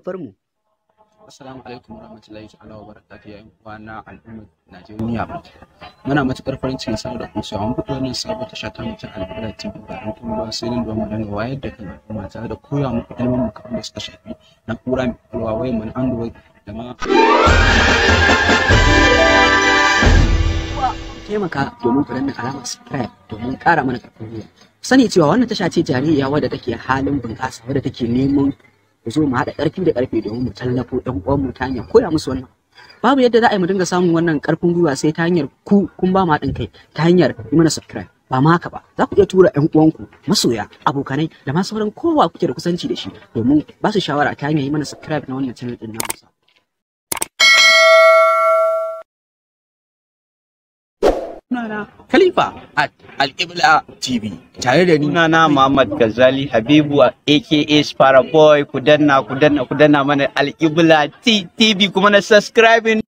Manufarmu. Assalamu alaikum warahmatullahi ta'ala wa barakatuh, yayin uwana al'ummar Najeriya. Muna matuƙar farin cikin sanar da ku cewa mun buɗe wannan sabuwar tasha ta mutum Al'ibla TV ba don kuma ba sai nan domin mu dinga wayar da kan al'umma tare da koya muku ilimin mu da suka shafi na'ura mai ƙwaƙwalwa, wayar mu na Android da ma Taimaka domin ku danna alamar subscribe domin ƙara mana ƙarfin gwiwa. Sani cewa wannan tasha ce jaririya wadda take halin bunƙasa, wadda take neman ku zo mu haɗa ƙarfi da ƙarfe domin mu tallafo ɗan uwanmu ta hanyar koya musu wannan. Babu yadda za a yi mu dinga samun wannan ƙarfin gwiwa sai ta hanyar ku kun ba mu haɗin kai ta hanyar yi mana subscribe. Ba ma haka ba, za ku iya tura ƴan uwanku, masoya, abokanai da ma sauran kowa kuke da kusanci da shi domin ba su shawara ta hanyar yi mana subscribe na wannan channel ɗin namu. Sunana Khalifa at Al'ibla TV, tare da ni Sunana Muhammad Ghazali Habibu aka Spara Boy. Ku danna, ku danna, ku danna mana Alƙibla TV kuma na subscribing.